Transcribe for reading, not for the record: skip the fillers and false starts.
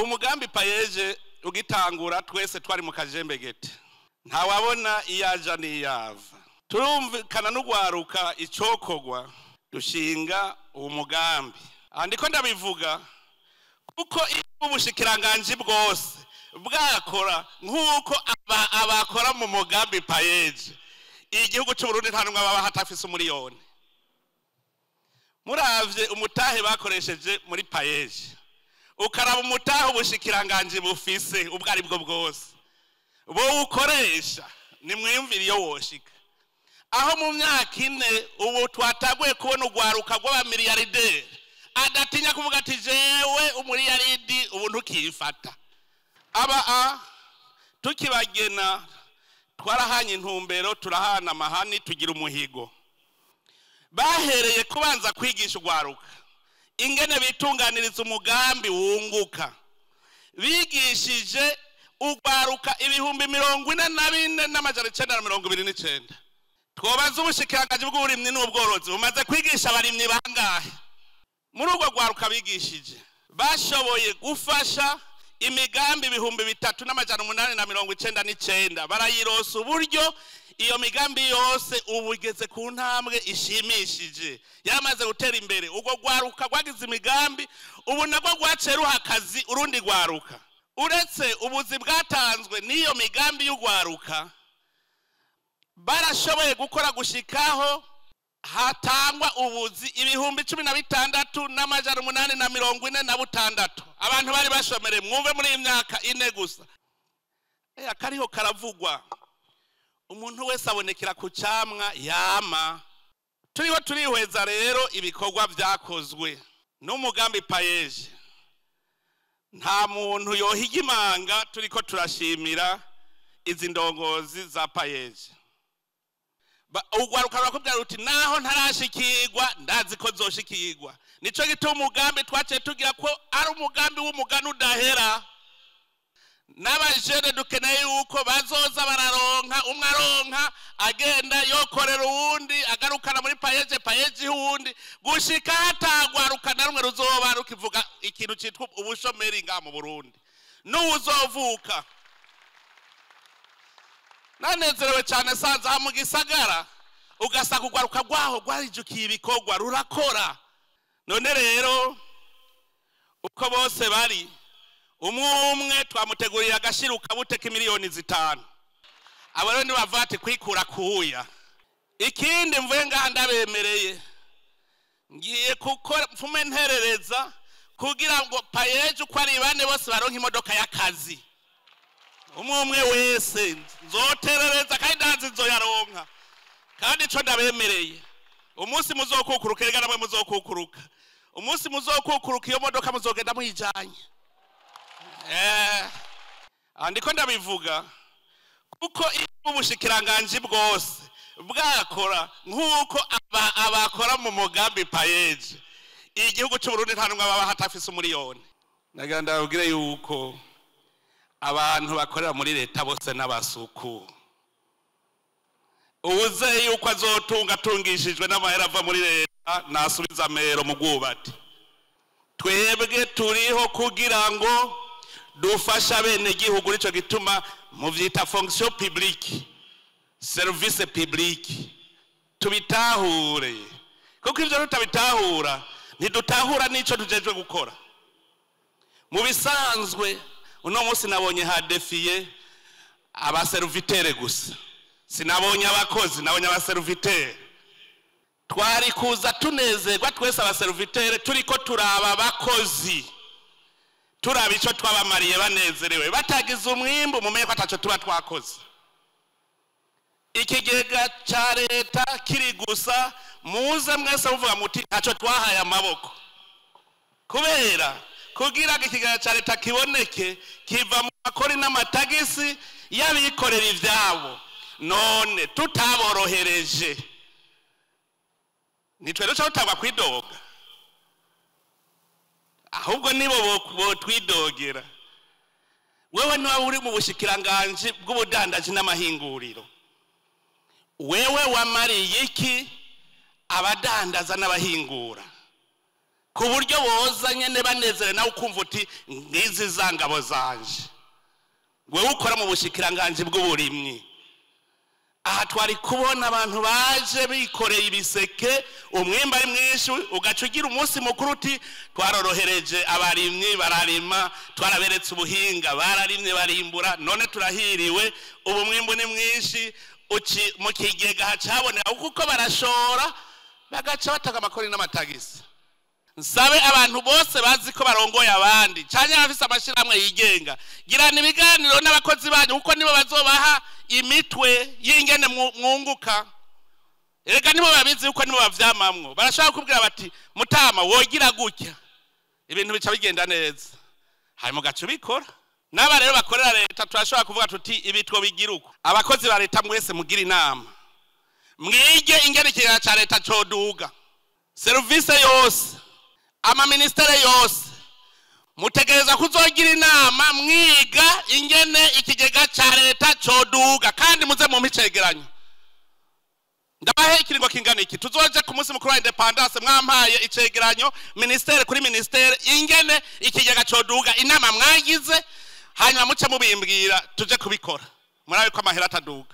Umugambi PAEEJ ugitangura, twese twari mu kajembegete, ntawabona iyaja n'iyava. Turumvikana n'ugwaruka icokogwa, dushinga uwo mugambi. Aha ndiko ndabivuga kuko iyo ubushikiranganji bwose bwakora nk'uko abakora mu mugambi PAEEJ, igihugu c'Uburundi nta numwe baba hatafise umuriyoni. Muravye umutahe bakoresheje muri PAEEJ, ukaraba umutahe ubushikiranganji bufise ubwo ari bwo bwose bowukoresha, nimwiyumvire iyo woshika aho mu myaka 4. Ubu twataguye kubona urwaruka rw'abamiliyarideri adatinya kuvuga ati: "Jewe umuriyaridi ubu ntukifata." Aba a tukibagena twarahanye intumbero, turahana amahani, tugira umuhigo. Bahereye kubanza kwigisha urwaruka ingene bitunganiriza umugambi wunguka. Bigishije urwaruka 44,929. Twobaza ubushikiranganji bw'uburimyi n'ubworozi bumaze kwigisha abarimyi bangahe? Muri urwo rwaruka bigishije, bashoboye gufasha imigambi 3899, barayirosa uburyo. Iyo migambi yose ubu igeze ku ntambwe ishimishije, yaramaze gutera imbere. Urwo rwaruka rwagize imigambi, ubu nabwo rwaciye ruha akazi urundi rwaruka. Uretse ubuzi bwatanzwe n'iyo migambi y'urwaruka, barashoboye gukora gushikaho hatangwa ubuzi 16,846. Abantu bari bashomereye, mwumve, muri iyi myaka 4 gusa. Akariho karavugwa, umuntu wese abonekera ku camwa yama. Turiho turihweza rero ibikorwa vyakozwe n'umugambi PAEEJ, nta muntu yohiga imanga. Turiko turashimira izi ndongozi za PAEEJ. Urwaruka rurakubwira ruti: "Naho ntarashikirwa, ndazi ko zoshikirwa." Nico gituma umugambi twaciye tugira ko ari umugambi w'umugani udahera. N'abajene dukeneye yuko bazoza bararonka, umwe aronka agenda yokorera uwundi, agarukana muri PAEEJ, PAEEJ uwundi, gushika hatagwaruka na rumwe ruzoba rukivuga ikintu citwa ubushomeri ngaha mu Burundi n'uwuzovuka. Nanezerewe cyane sanze aha mu gisagara, ugasanga urwaruka rwaho rwarijukiye ibikorwa, rurakora. None rero uko bose bari, umwe umwe twamuteguriye agashiruka bute k'imiliyoni 5. Abo rero ntibava ati kwikura kuya. Ikindi mvuye ngaha ndabemereye, ngiye gukora mfume nterereza kugira ngo PAEEJ uko ari bane bose baronke imodoka y'akazi. Umwe umwe wese nzoterereza, kandi ndazi nzoyaronka. Kandi ico ndabemereye, umunsi muzokukuruka, erega namwe muzokukuruka, umunsi muzokukuruka iyo modoka muzogenda muyijanye. Aha ndiko ndabivuga kuko iyo ubushikiranganji bwose bwakora nk'uko abakora mu mugambi PAEEJ, igihugu c'Uburundi nta numwe baba hatafise umuriyoni. Nagira ndababwire yuko abantu bakorera muri leta bose n'abasuku. Uwuzeye yuko azotunga atungishijwe n'amahera ava muri leta, nasubiza amero mu bwubati. Twebwe turiho kugira ngo dufashe abenegihugu. Nico gituma muvyita fonction publique, service publique. Tubitahure, kuko ivyo tutabitahura ntidutahura n'ico tujejwe gukora. Mu bisanzwe uno munsi nabonye hadefiye abaservitere gusa, sinabonye abakozi, nabonye abaservitere. Twari kuza tunezerwa twese abaservitere turiko turaba abakozi, turaba ico twabamariye, banezerewe. Batagize umwimbu, mumenye ko ataco tuba twakoze. Ikigega ca leta kiri gusa, muze mwese muvuga muti: "Ntaco twahaye amaboko." Kubera kugira ngo ikigega ca leta kiboneke, kiva mu makori n'amatagisi y'abikorera ivyabo. None tutaborohereje, nitwe duca dutangwa kwidoga? Ahubwo nibo botwidogera. Wewe niba uri mu bushikiranganji bw'ubudandaji n'amahinguriro, wewe wamariye iki abadandaza n'abahingura? Ku buryo boza nyene banezere, nawe ukumva uti ngizi za ngabo zanje. Wewe ukora mu bushikiranganji bw'uburimyi, aha twari kubona abantu baje bikoreye ibiseke, umwimbu ari mwinshi, ugaca ugira umunsi mukuru uti twarorohereje abarimyi bararima, twaraberetse ubuhinga bararimye barimbura, none turahiriwe, ubu mwimbu ni mwinshi. Uci mu kigega hacaboneka kuko barashora bagaca batanga amakori n'amatagisi. Nsabe abantu bose bazi ko barongoye abandi canke abafise amashirahamwe yigenga, girana ibiganiro n'abakozi banyu, kuko nibo bazobaha imitwe y'ingene mwunguka. Erega nibo babizi kuko nibo bavyamamwo. Barashobora kukubwira bati mutama wogira gutya, ibintu bica bigenda neza, hanyuma ugaca ubikora. N'aba rero bakorera leta turashobora kuvuga tuti ibi twobigira uko. Abakozi ba leta mwese mugira inama, mwige ingene ikigega ca leta coduga. Serivisi yose, amaministere yose, mutegereza kuzogira inama mwiga ingene ikigega ca leta coduga, kandi muze mumpe icegeranyo. Ndabahe ikiringo kingana iki? Tuzoje ku munsi mukuru wa indépendance mwampaye icegeranyo, ministère kuri ministère, ingene ikigega coduga, inama mwagize, hanyuma muce mubimbwira tuje kubikora. Murabe ko amahera ataduga.